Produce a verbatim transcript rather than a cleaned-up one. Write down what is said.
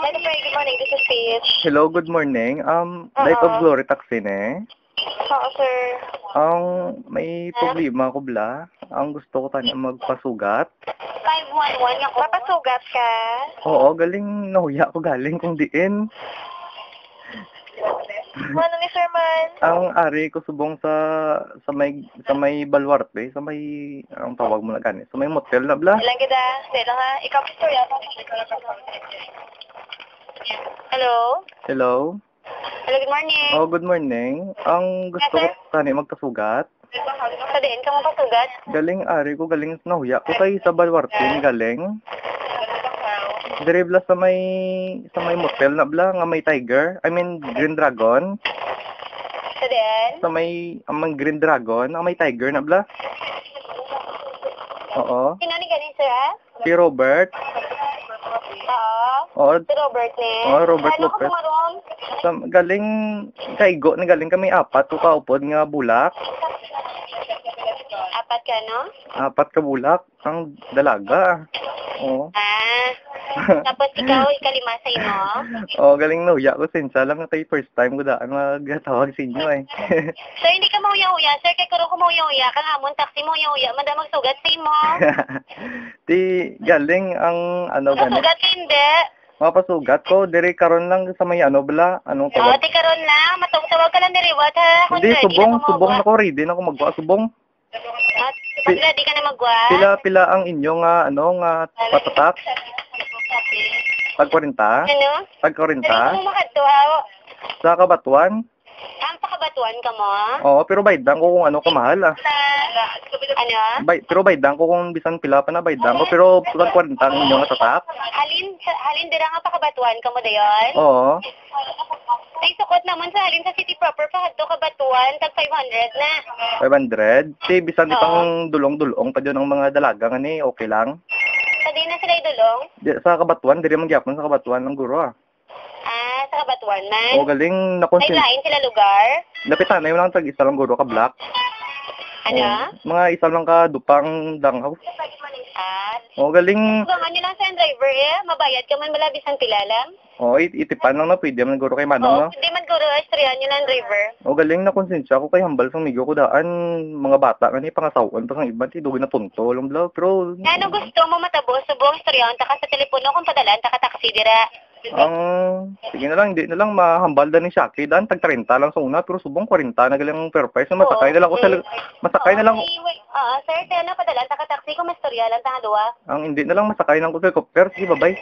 Hello, good morning. This is Peach. Hello, good morning. Um, Light of Oo. Glory Taxi, ne? Oo, sir. Ang may Ah? problema ko, bla. Ang gusto ko tani magpasugat. Five one one nga ko. Mapasugat ka? Oo, galing nahuya ko galing kung diin. Ano ni sir man? Ang ari ko subong sa, sa may, sa may baluarte, sa may, ang tawag mo na gani, sa may motel na, bla. Ilang gid, ah. Di lang, ha. Ikaw, istorya ko. Hello? Hello? Hello, good morning. Oh, good morning. Ang gusto Yes, sir. ko tani magpasugat. Sa diin ka magpasugat? Galing ari ko, galing nahuya ko kay sa Baluarte ni galing. Diri bla sa may, sa may motel na bla nga may tiger. I mean, Green Dragon. Sa diin? Sa may, ang may Green Dragon, ang may tiger na bla. Oo. Sino ni galing, sir, ah? Si Robert. Oo. Oo. Si Robert ni? Oo, Robert Ano ka Lopez. Pumaron? Sa, galing, kaigo na galing kami apat ko kaupod nga bulak. Apat ka, no? Apat ka bulak. Ang dalaga. Oo. Ah. Tapos ikaw, ikalima sa imo? Oo, galing nahuya ko. Sensya lang kay first time ko daan magatawag sa inyo eh. So, hindi ka mahuya-huya, sir. Kay karon ko mahuya-huya, kang amon taxi mahuya-huya, man da magsugat sa imo. Ti, galing ang, ano, gani? Masugat ka, hindi. Mapasugat ko, diri karon lang sa may ano bala, anong Oo, tawag? Ti karon lang, matungtawag ka lang diri, what, ha? Hindi, Kung ready subong, na ka subong magwa. na ko, ready na ko magwa, subong. At Pi- pag ready ka na magwa. Pila, pila ang inyo nga, ano, nga patatak? Tag kwarenta? Ano? Tag kwarenta? Diri mo makadto, ha? Sa Kabatuan? Ang pakabatuan ka mo? Oo, pero baydan ko kung ano kamahal, ah. Sa, ano? Bay-, pero baydan ko kung bisan pila pa na baydan ko, pero tag kwarenta ang inyo nga tatak. Halin, sa, halin dira nga pakabatuan ka mo dayon? Oo. Ay, sukot naman sa halin sa city proper pa, hadto Kabatuan, tag five hundred na. Five hundred? Ti, bisan di Oo. pang dulong-dulong pa dyan ang mga dalaga nga ni, okay lang? Sa di na sila idulong? Di, sa Kabatuan, diri man gyapon sa Kabatuan lang guro, ah. Ah, sa Kabatuan man? O, galing na Ay, konsen-, lain sila lugar? Dapitan na yun lang, tag isa lang guro ka block. Ano? O, mga isa lang ka dupang danghaw. Ah. O, galing. Tugangan nyo lang sa driver, eh. Mabayad ka man bala, bisan pila lang. O, it-, itipan lang na, pwede man guro kay Manong, Oo, no? Pwede man guro, istoryahan nyo lang, driver. O, galing na konsensya ko kay hambal sang migo ko daan, mga bata nga ni, pangasawan pa sang iban, ti, dugay na tunto lang, bla. Pero Nga, ano gusto mo matabo? Subong, istoryahan ta ka sa telepono kung padalaan ta ka taxi dira. Ang, sige na lang, hindi na lang mahambal da ni Shaki. Daan, tag treinta lang sa una, pero subong kwarenta na galing ang fare price. Na masakay Oo. na lang ko sa, Mm. masakay na lang. Oo, sige, wait. Oo, sir, kaya na, padalaan ta ka taxi kung mastorya lang ta nga duwa. Ang hindi na lang masakay lang ko sa helicopter. Sige, bye-bye.